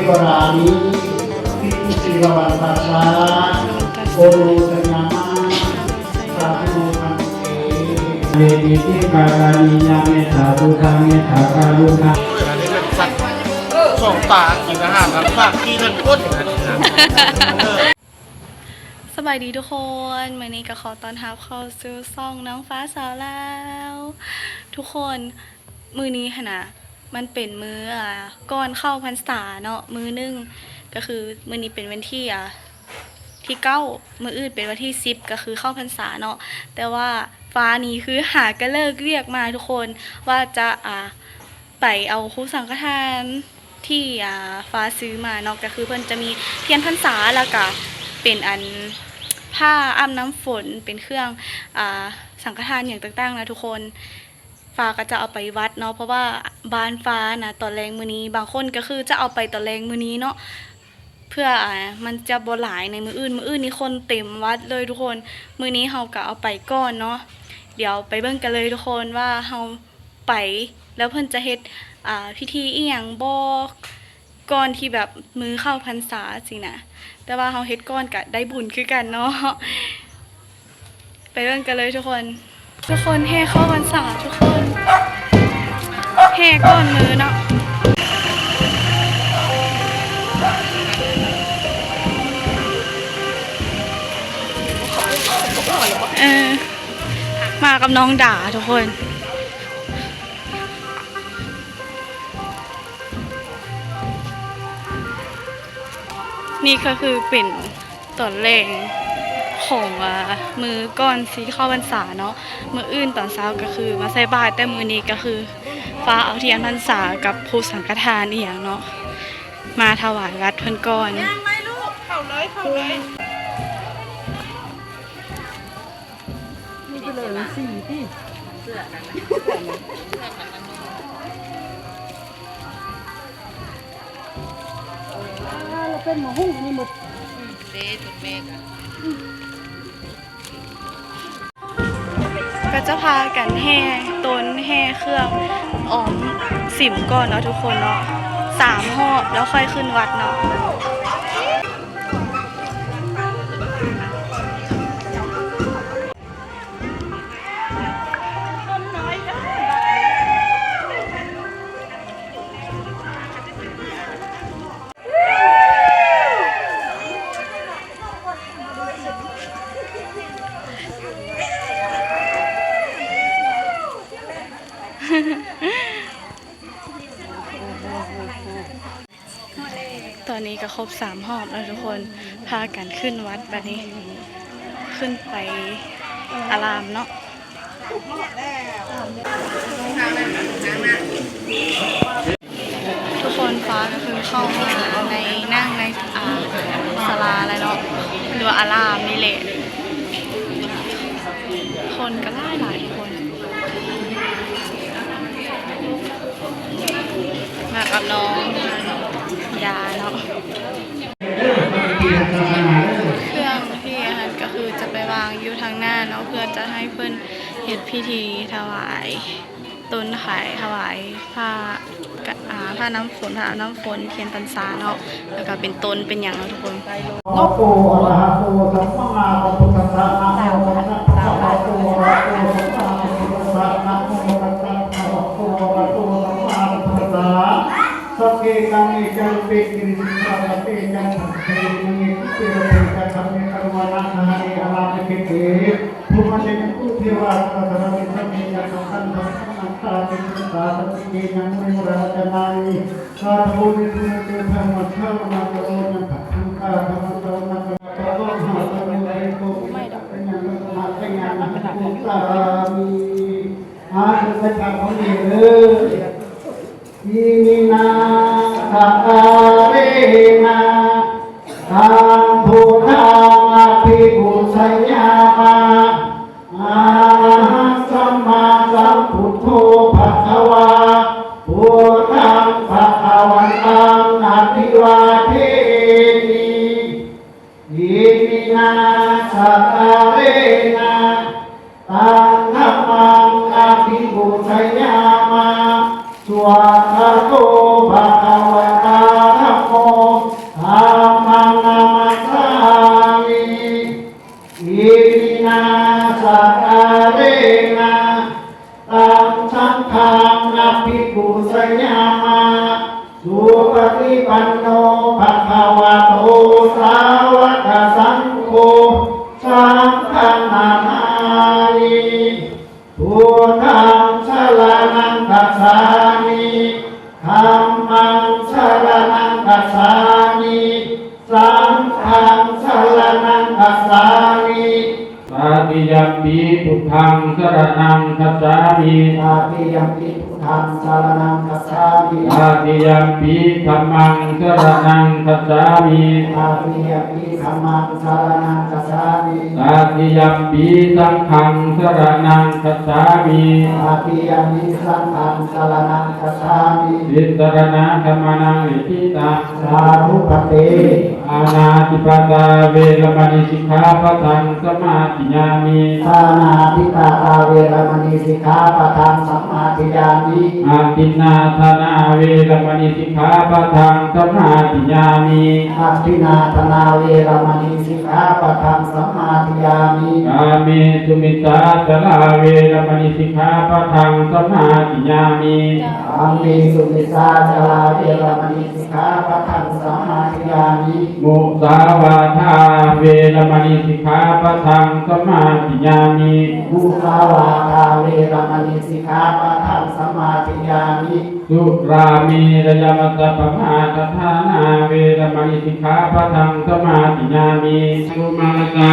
ວະລານິ ຕິຕິລະວັນຕັດສະ ໂອໂນຊະຍາມະ ສາທຸພັນເຕ ເອຕິຕິກາລານິຍາເມຕາ ພຸດທາເມຕາກາລຸນາ ສອງຕາກິນອາຫານນຳ ສາມສີ່ເດືອນກົດ ສະບາຍດີທຸກຄົນ ມື້ນີ້ກໍຂໍຕ້ອນຮັບເຂົ້າສູ່ຊ່ອງນ້ອງຟ້າສາວລາວ ທຸກຄົນ ມື້ນີ້ຫັ້ນນະ ມັນເປັນມື້ ອ່າ ກ່ອນເຂົ້າພັນສາເນາະ ມື້ໜຶ່ງ ກໍຄືມື້ນີ້ເປັນວັນທີ ອ່າ ທີເກົ້າ ມື້ອື່ນເປັນວັນທີສິບ ກໍຄືເຂົ້າພັນສາເນາະ ແຕ່ວ່າຟ້ານີ້ຄືຫາກະເລີກວຽກມາທຸກຄົນ ວ່າຈະ ອ່າ ໄປເອົາຄູສັງຄະທານທີ່ ອ່າ ຟ້າຊື້ມາເນາະ ກໍຄືເພິ່ນຈະມີທຽນພັນສາ ແລ້ວກະເປັນອັນຜ້າອາບນ້ຳຝົນ ເປັນເຄື່ອງ ອ່າ ສັງຄະທານຫຍັງຕ່າງໆນະທຸກຄົນ ຟ້າກໍຈະເອົາໄປວັດເນາະ ເພາະວ່າບ້ານຟ້ານະ ຕອນແລງມື້ນີ້ ບາງຄົນກໍຄືຈະເອົາໄປຕອນແລງມື້ນີ້ເນາະ ເພື່ອ ອ່າ ມັນຈະບໍ່ຫຼາຍໃນມື້ອື່ນ ມື້ອື່ນນີ້ຄົນເຕັມວັດເລີຍທຸກຄົນ ມື້ນີ້ເຮົາກໍເອົາໄປກ່ອນເນາະ ດຽວໄປເບິ່ງກັນເລີຍທຸກຄົນ ວ່າເຮົາໄປແລ້ວເພິ່ນຈະເຮັດ ອ່າ ພິທີອີ່ຫຍັງບໍ່ ກ່ອນທີ່ແບບມື້ເຂົ້າພັນສາຊີ້ນະ ແຕ່ວ່າເຮົາເຮັດກ່ອນກະໄດ້ບຸນຄືກັນເນາະ ໄປເບິ່ງກັນເລີຍທຸກຄົນ ທຸກຄົນແຫ່ເຂົ້າພັນສາທຸກຄົນ ແຫ່ກ່ອນມື້ເນາະ ເອີ ມາກັບນ້ອງດາທຸກຄົນ ນີ້ກໍຄືເປັນຕອນແລງຂອງ ອ່າ ມື້ກ່ອນຊິເຂົ້າພັນສາເນາະ ມື້ອື່ນຕອນເຊົ້າກໍຄືມາໃສ່ບາດ ແຕ່ມື້ນີ້ກໍຄືຟ້າເອົາທຽນພັນສາກັບພູສັງຄະທານອີ່ຫຍັງເນາະ ມາຖວາຍວັດເພິ່ນກ່ອນ ຍ່າງໄວ້ລູກ ເຂົ້າເລີຍ ເຂົ້າເລີຍ. ນີ້ຄືເລີຍສີຕິ ອ່າ ລະເປັນໝໍຫຸ່ງນີ້ໝົດ ເດ້ ເປັນແມ່ກະ ກໍຈະພາກັນແຫ່ຕົ້ນ ແຫ່ເຄື່ອງ ອອມສິມກ່ອນເນາະທຸກຄົນເນາະ ສາມຮອບ ແລ້ວຄ່ອຍຂຶ້ນວັດເນາະ. ຕອນນີ້ກໍຄົບສາມຮອບແລ້ວທຸກຄົນ ພາກັນຂຶ້ນວັດບັດນີ້ ຂຶ້ນໄປອາລາມເນາະ ທຸກຄົນ ຟ້າກໍຄືເຂົ້າມາໃນ ນັ່ງໃນ ອ່າ ສາລາແລ້ວເນາະ ຫຼືວ່າອາລາມນີ້ແຫຼະ ຄົນກໍຫຼາຍໆ ທຸກຄົນ. ມາກັບນ້ອງຢາເນາະ ເຄື່ອງທີ່ອັນນັ້ນກໍຄືຈະໄປວາງຢູ່ທາງໜ້າເນາະ ເພື່ອຈະໃຫ້ເພິ່ນເຮັດພິທີຖວາຍຕົ້ນໄຂ ຖວາຍຜ້າ ກະ ອ່າ ຜ້ານ້ຳຝົນ ຜ້າອາບນ້ຳຝົນ ທຽນພັນສາເນາະ ແລ້ວກໍເປັນຕົ້ນເປັນຫຍັງເນາະທຸກຄົນ. ອະລະຫະໂຕ ສຳມາສຳພຸດທັດສະ ນະໂມຕັດສະ ພະຄະວະໂຕ ອະລະຫະໂຕ ສຳມາສຳພຸດທັດສະ ນະໂມຕັດສະ ພະຄະວະໂຕ ອະລະຫະໂຕ ສຳມາສຳພຸດທັດສະ ສັກເກ ກາເມ ຈາລຸເປ ກິລິ ສິກຂາປະເຕ ຈານະພັນເຕ ເມ ກຸເປ ຣະເພ ຈາຄັມເມ ກະລຸມານາ ຄະຫະເນ ອາລາມະເຂເຕ ພູມະເຕ ຈັນຕຸ ເທວາ ສະລະສະລະເມ ສັບເພ ຍັກຂະ ຄັນທະ ນາຄາ ເຕ ສະຕາ ສັນຕິເກ ຍາມຸນິ ວະລາ ວັດຕະນານິ ສາທະໂວ ເນ ສຸເນ ເຕ ພະ ມັງຄະ ວະນາ ກະໂລ ຍັງ ພະ ທັງ ກາ ທະ ມັງ ຕະ ວັນ ນະ ກະ ຕະ ໂລ ຫະ ຕະ ໂລ ເຕ ໂກ ຍະ ຍະ ນະ ຍະ ນະ ໂກ ຕາ ມິ ອາ ເດີ ໄປ ພະ ຂອງ ເດີ ອິມິນາ ສະກາເຣນະ ຕັງ ພຸດທັງ ອະພິປູຊະຍາມະ ອະລະຫັງ ສຳມາສຳພຸດໂທ ພະຄະວາ ພຸດທັງ ພະຄະວັນຕັງ ອະພິວາເທມິ ອິມິນາ ສະກາເຣນະ ຕັງ ທຳມັງ ອະພິປູຊະຍາມະ ສະວາກຂາໂຕ ພະຄະວະຕາ ທຳໂມ ຍາມະ ສຸປະຕິປັນໂນ ພະຄະວະໂຕ ສາວະກະສັງໂຄ ສັງຄັງນະມາມິ ພຸດທັງສະລະນັງກັດສາມິ ທຳມັງສະລະນັງກັດສາມິ ສັງຄັງສະລະນັງກັດສາມິ ຕະຕິຍຳປີ ພຸດທັງສະລະນັງກັດສາມິ ຕະຕິຍຳປີ ພຸດທັງສະລະນັງກັດສາມິ ຕະຕິຍຳປີ ທຳມັງສະລະນັງກັດສາມິ ຕະຕິຍຳປີ ທຳມັງສະລະນັງກັດສາມິ ຕະຕິຍຳປີ ສັງຄັງສະລະນັງກັດສາມິ ຕະຕິຍຳປີ ສັງຄັງສະລະນັງກັດສາມິ ຕິສະລະນະກັມມະນັງ ນິທິຕັງ ສາທຸ ພັນເຕ ປານາຕິປາຕາ ເວລະມະນີ ສິກຂາປະທັງ ສະມາທິຍາມິ ປານາຕິປາຕາ ເວລະມະນີ ສິກຂາປະທັງ ສະມາທິຍາມິ ອະທິນນາທານາ ເວລະມະນີ ສິກຂາປະທັງ ສະມາທິຍາມິ ອະທິນນາທານາ ເວລະມະນີ ສິກຂາປະທັງ ສະມາທິຍາມິ ກາເມສຸມິດສາຈາລາ ເວລະມະນີ ສິກຂາປະທັງ ສະມາທິຍາມິ ກາເມສຸມິດສາຈາລາ ເວລະມະນີ ສິກຂາປະທັງ ສະມາທິຍາມິ ມຸສາວາທາ ເວລະມະນີ ສິກຂາປະທັງ ສະມາທິຍາມິ ມຸສາວາທາ ເວລະມະນີ ສິກຂາປະທັງ ສະມາທິຍາມິ ສຸລາເມລະຍະມັດຕະປະມາທະຖານາ ເວລະມະນີ ສິກຂາປະທັງ ສະມາທິຍາມິ ໂສມະນັດສະ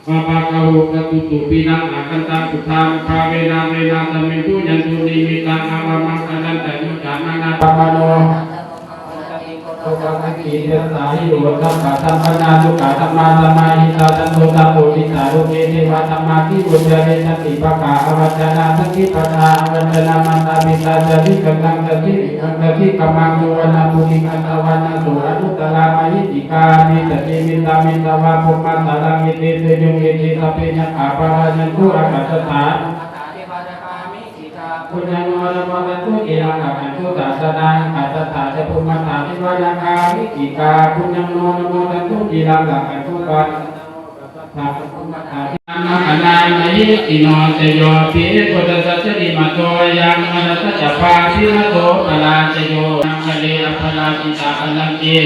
ປະປະກະໂຫ ກະຕຸຕຸ ປີນັງ ອາຄັນຕັງ ພຸດທານຸພາເວນາ ເວນາສະມິນທຸ ຍັນຕຸ ນິມິດຕັງ ອາວະມັງຄະລັນຕະໂຍ ຈາມານະ ປະມະໂນ ໂຕ ປັນນະກີ ເດຊາ ຫິໂຣດທະ ປະທັມມະນາ ສຸກາ ທຳມາ ສະມາຫິຕາ ສັນໂທ ສະໂພ ທິຕາ ໂລເກ ເທວະ ທຳມາ ທິໂວ ຈາເລ ສັນຕິພະກາ ອະວັດຈະນາ ສັນຕິປະທາ ອະວັດຈະນາ ມາຕາ ປິຕາ ຈາຕິກັນຕັງ ຈາຕິ ກຳມັງ ສຸວັນນະພູມິ ກັນຕະວັນນະໂສ ອະນຸດຕະລາ ມະຫິດທິກາ ອະພິສັດທິ ວິຕາມິຕະວາ ພົມມະສາລັງ ເອເຕ ເຕໂຍ ເອເຕ ສັບເພ ຍັກຂາ ປະລາຍັນຕຸ ອາກາສັດຖາ ປຸນຍັງ ໂນ ອະນຸໂມທັນຕຸ ຈີລັງ ລັກຂັນຕຸ ສາສະນັງ ອາກາສັດຖາ ຈະ ພູມະຖາ ເທວະ ນາຄາ ມະຫິດທິກາ ປຸນຍັງ ໂນ ອະນຸໂມທັນຕຸ ຈີລັງ ລັກຂັນຕຸ ສາສະນັງ ອາກາສັດຖາ ມະຄະນາ ມະຫິດທິໂນ ເຕໂຍ ປິ ພຸດທະສັດສະ ນິມະໂຕ ອະຍັງ ມະນັດສະ ຈະ ພາ ພິມະໂຕ ປະລາຊະໂຍ ນາງຄະເລ ອະພະລາຊິຕາ ພະລັນຕິ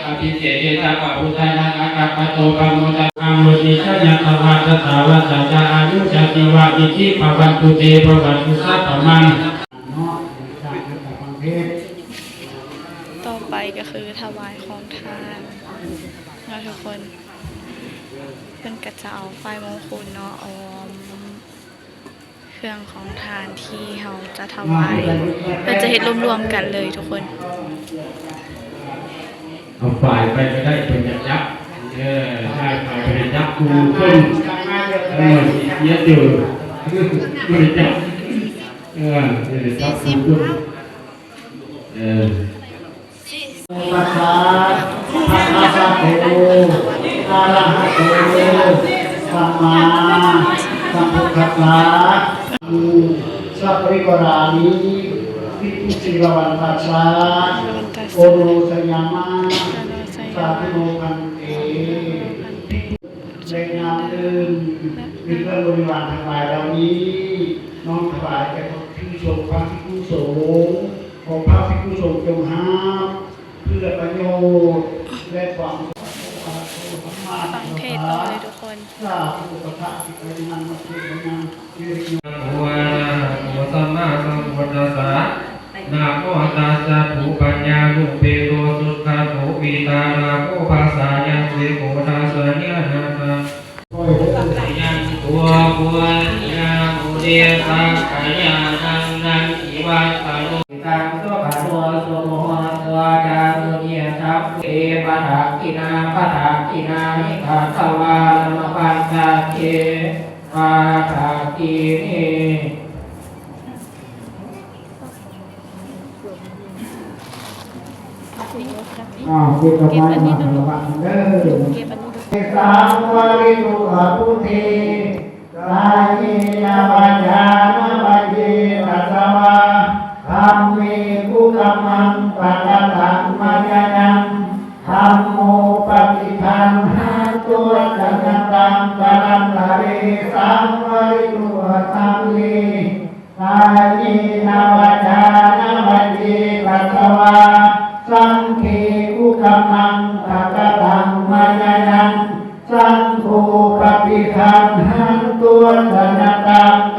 ອະພິເສກເກ ສັບພະພຸດທານັງ ອາກາປະໂຕ ປະໂມດທະ ອັງ ໂລກິ ຊະ ຍະ ທະວາ ສັດຖາ ວັດສາ ຈະ ອາຍຸ ຈະ ຊີວະ ນິດທິ ພະວັນຕຸ ເຕ ພະວັນຕຸ ສັບພະມັງ. ຕໍ່ໄປກໍຄືຖະຫວາຍຂອງທານເນາະທຸກຄົນ. ເພິ່ນກໍຈະເອົາຝ້າຍມຸງຄຸນເນາະ ອ້ອມ ເຄື່ອງຂອງທານທີ່ເຮົາຈະຖວາຍ ເພິ່ນຈະເຮັດລວມໆກັນເລີຍທຸກຄົນ. ເອົາຝ້າຍໄປກໍໄດ້ ເພິ່ນຢາກຈັບ ເອີ ໃຊ້ຝ້າຍໄປຈັບໝູ່ຄົນ ເອີ ເສຍເຈີ ບໍ່ໄດ້ຈັບ ເອີ ບໍ່ໄດ້ຈັບໝູ່ຄົນ ເອີ. ປັດສະ ພະຄະວະໂຕ ອະລະຫະໂຕ ສຳມາສຳພຸດທັດສະ ສັບປະລິວາຣານິ ພິກຂຸ ສີລະວັນຕັດສະ ໂອໂນຊະຍາມະ ສາທຸໂນ ພັນເຕ. ແລະຍາມອື່ນ ມີເຄື່ອງບໍລິວານທັງຫຼາຍເຫຼົ່ານີ້ ນ້ອມຖວາຍແດ່ພະພິກຂຸສົງ ພະພິກຂຸສົງ ຂໍພະພິກຂຸສົງຈົ່ງຮັບ ເພື່ອປະໂຫຍດ ແລະ ຄວາມ ຟັງເທດຕໍ່ເລີຍທຸກຄົນ. ສາທຸ ປະທານ ອາລະຫະໂຕ ສຳມາສຳພຸດທັດສະ ນະໂມຕັດສະ ປູປັນຍານຸເປໂຕ ສຸກຂະໂຕ ວີຕາລະໂກ ປັດສະຍາເສໂກ ທັດສະຍານາທັງ ຍັງໂຕ ປຸນຍາມຸນີ ສັກກະຍານັງ ນັນທິວັດຕະໂນ ຕັງ ສຸຂະໂຕ ສຸມຸໂຫໂຕ ຈາຕຸນິຍະສັງ ເອ ປະທັກຂິນາ ປະທັກຂິນານິ ກາສະວາ ລະມະວັນຕະເຕ ປະທັກຂິນີ. ອ້າວ ເກັບດອກໄມ້ມາໃຫ້ລະວັງເດີ. ສັງວະລິຕຸອະປຸເທ ກາເຍນະວາຈານະວະເຈຕະສະວາ ທຳເມ ກຸກຳມັງ ປະກະຕັງ ມະຍາຍັງ ທຳໂມ ປະຕິຄັນຫັນຕຸ ອາຈາຍະຕັງ ກາລັນຕະເລ ສັງວະລິຕຸອະສັງເລ ກາເຍນະວາຈາ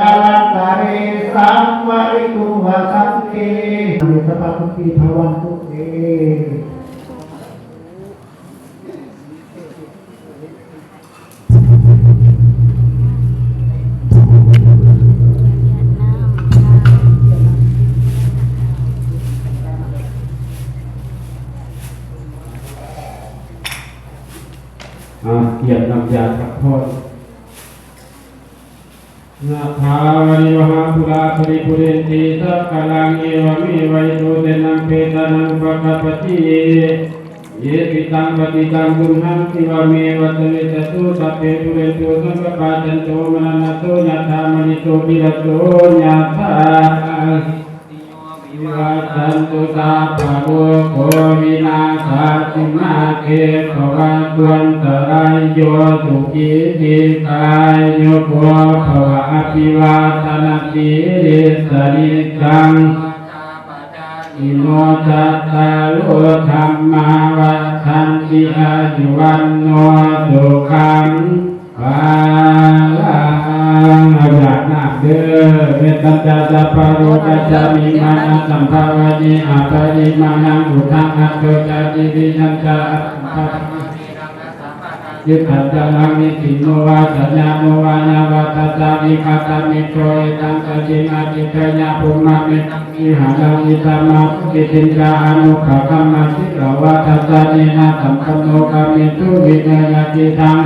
ກາລັນຕະເຣ ສັງວາລິຕຸງ ວະສັງເຄ ເມ ສະພະວັນຕຸ ເອ. ອາ ກຽມນ້ຳຢາພັກຜ່ອນ. ຍະຖາ ວາລິວະຫາ ປູລາ ປະລິປູເຣນຕິ ສາຄະລັງ ເອວະເມວະ ອິໂຕ ທິນນະ ເປຕານັງ ອຸປະກາປະຕິ ເອ ປິຕັງ ປະຕິຕັງ ຕຸມຫັງ ກິປະເມວະ ສະເມ ສະໂຕ ສັບເພ ປູເຣນຕຸ ສັງກະປາ ຈັນໂທ ປະນະລະໂສ ຍະຖາ ມະນີ ໂຊຕິລະໂສ ຍະຖາ ວິວັດສັນຕຸ ສັບພະໂລກ ໂຄ ວິນາສະຕຸ ມາ ເຄ ພະວັດຕະ ອັນຕະລາໂຍ ສຸຂີ ດີຄາຍຸໂກ ພະວະ ອະພິວາທະນະສີລິສະ ນິຈຈັງ ໂນ ຈັດຕາໂລ ທຳມາ ວັດທັນຕິ ອາຍຸ ວັນໂນ ສຸຂັງ ພະລັງ ອາຍາດນ້ຳເດີ ເມຕັນຈາ ສັບພະໂລກັດສະມິງ ມານັດຕັງ ພາວະເນ ອະປະລິມານັງ ພຸດທັງ ອັດໂຕ ຈາຕິ ວິຍານຈາ ອະສັງຂາຣະ ມະເນ ລັງ ອະສຳປະທາ ທິດຖະຈະລັງ ນິສິນໂນ ວາ ສະຍາໂນ ວາ ຍາວະ ທັດສະ ວິຄະຕະເມ ໂຕ ເອຕັງ ສະສິງ ອະທິດຖະຍາ ພຸມມະເມຕັງ ວິຫາລັງ ອິດຖະມາ ປຸດຕິ ເຕນຈາ ອະນຸປະຄຳມະ ສິລະວະ ທັດສະເນນະ ສຳປັນໂນ ກາເມສຸ ວິເນຍະ ກິດທັງ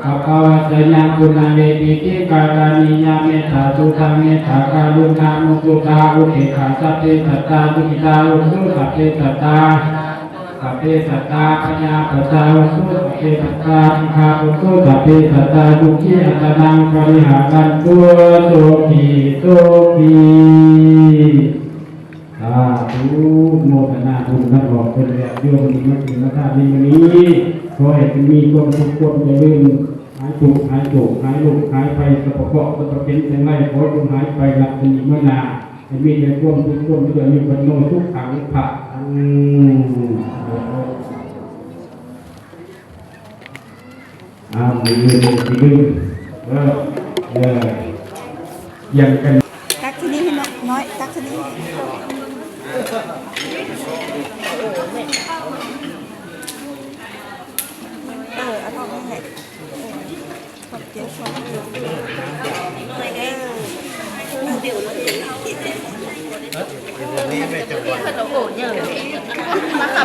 ພະຄະວະ ສະຍັງ ປຸນນະເວ ປີຕິກາລະນີຍະ ເມດຕາ ສຸທັງ ເມດຕາ ກະລຸນາ ມຸທິຕາ ອຸເບກຂາ ສັບເພ ສັດຕາ ສຸຂິຕາ ໂຫນຕຸ ສັບເພ ສັດຕາ ສັບເພ ສັດຕາ ພະຍາປະຊາ ໂຫນຕຸ ສັບເພ ສັດຕາ ສຸຂາ ໂຫນຕຸ ສັບເພ ສັດຕາ ສຸຂີ ອັດຕະນັງ ປະລິຫາຣັນຕຸ ສຸຂີ ສຸຂີ. ສາທຸ ໂມທະນາບຸນນຳອອກເພິ່ນ ຍາດໂຍມທີ່ມາກິນມາທານໃນມື້ນີ້ ຂໍໃຫ້ເພິ່ນມີຄວາມສຸກຄວາມຈະເລີນ ຫາຍທຸກຫາຍໂສກ ຫາຍໂລກຫາຍໄພ ສັບພະເຄາະສັບພະເປັນ ທັງຫຼາຍ ຂໍຈົ່ງຫາຍໄປ ນັບແຕ່ນີ້ມາໜ້າ ໃຫ້ມີແຕ່ຄວາມສຸກຄວາມຈະເລີນ ອາຍຸ ວັນໂນ ສຸຂັງ ພະລັງ. ອ້າວ ມື ມື ເອີ ເອີ ຢ່າງກັນ ຕັກທີ່ນີ້ໃຫ້ນ້ອຍ ຕັກທີ່ນີ້ ເອີ ເອົາຖອກໃຫ້ແຫຼະ ເອີ ຂອບໃຈ ຂອບໃຈ ເອີ. ມາຄຳ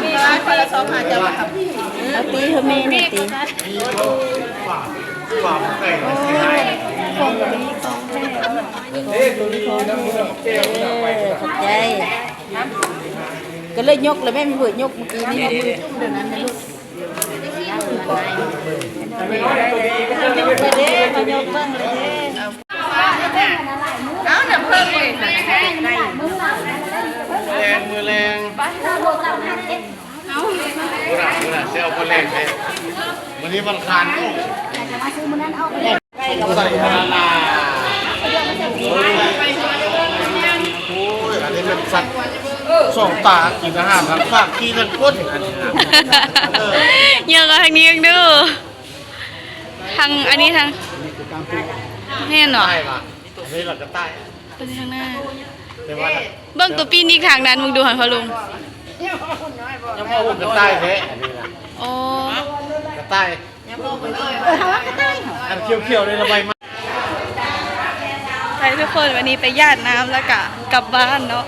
ຄົນລະສອງ ຫາເຈົ້າມາຄຳ ເອົາຕີເຮົາແມ່ນີ້ຕີ ໂອ້ຍ ຂອງດີຂອງແທ້ ຂອງດີຂອງແທ້ ເອີ ຂອບໃຈ ກໍເລີຍຍົກລະແມ່ ມີເບີຍົກມື້ກີ້ນີ້ ເອົານ້ຳເພິ່ງເລີຍ ແລງ ມື້ແລງ ເອົາ ມື້ໜ້າ ມື້ໜ້າຊິເອົາມື້ແລງເດ້ ມື້ນີ້ວັນອັງຄານ ເອົາ ໃສ່ຫັ້ນນະ ໂອ້ຍ ອັນນີ້ແມ່ນສັດສອງຕາກິນອາຫານ ທັງຟາກຂີ້ທັງກົ້ນ ອັນນີ້ນະ ເອີ ຍ່າງເອົາທາງນີ້ເບິ່ງດູ ທາງອັນນີ້ທາງ ແມ່ນເນາະ ຕາຍລະ ອັນນີ້ລະກະຕ່າຍ ເບິ່ງທາງໜ້າ ແຕ່ວ່າ ເບິ່ງໂຕປີ້ນອີກທາງນັ້ນ ເບິ່ງດູຫັ້ນພໍ່ລຸງ ຍັງບໍ່ຮູ້ກະຕ່າຍແທ້ ອັນນີ້ນະ ໂອ້ ກະຕ່າຍ ຍັງບໍ່ຮູ້ເລີຍ ອັນຂຽວໆນີ້ລະໃບ ໄປທຸກຄົນ ວັນນີ້ໄປຢາດນ້ຳແລ້ວກະກັບບ້ານເນາະ.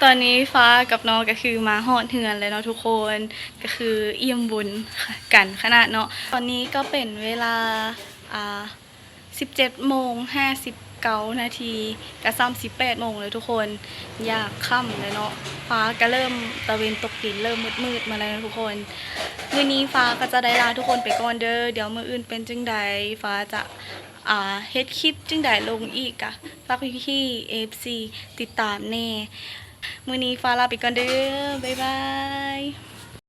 ຕອນນີ້ຟ້າກັບນ້ອງກໍຄືມາຮອດເຮືອນແລ້ວເນາະທຸກຄົນ ກໍຄືອີ່ມບຸນກັນຂະໜາດເນາະ. ຕອນນີ້ກໍເປັນເວລາ ອ່າ ສິບເຈັດໂມງຫ້າສິບເກົ້ານາທີ ກະສ່ຳສິບແປດໂມງແລ້ວທຸກຄົນ ຢາກຄ່ຳແລ້ວເນາະ ຟ້າກະເລີ່ມ ຕາເວັນຕົກດິນເລີ່ມມືດໆມາແລ້ວເນາະທຸກຄົນ. ມື້ນີ້ຟ້າກໍຈະໄດ້ລາທຸກຄົນໄປກ່ອນເດີ ດຽວມື້ອື່ນເປັນຈັ່ງໃດ ຟ້າຈະ ອ່າ ເຮັດຄລິບຈັ່ງໃດລົງອີກ ກະຝາກພີ່ໆ ເອັຟຊີ ຕິດຕາມແດ່. ມື້ນີ້ຟ້າລາໄປກ່ອນເດີ ບາຍບາຍ.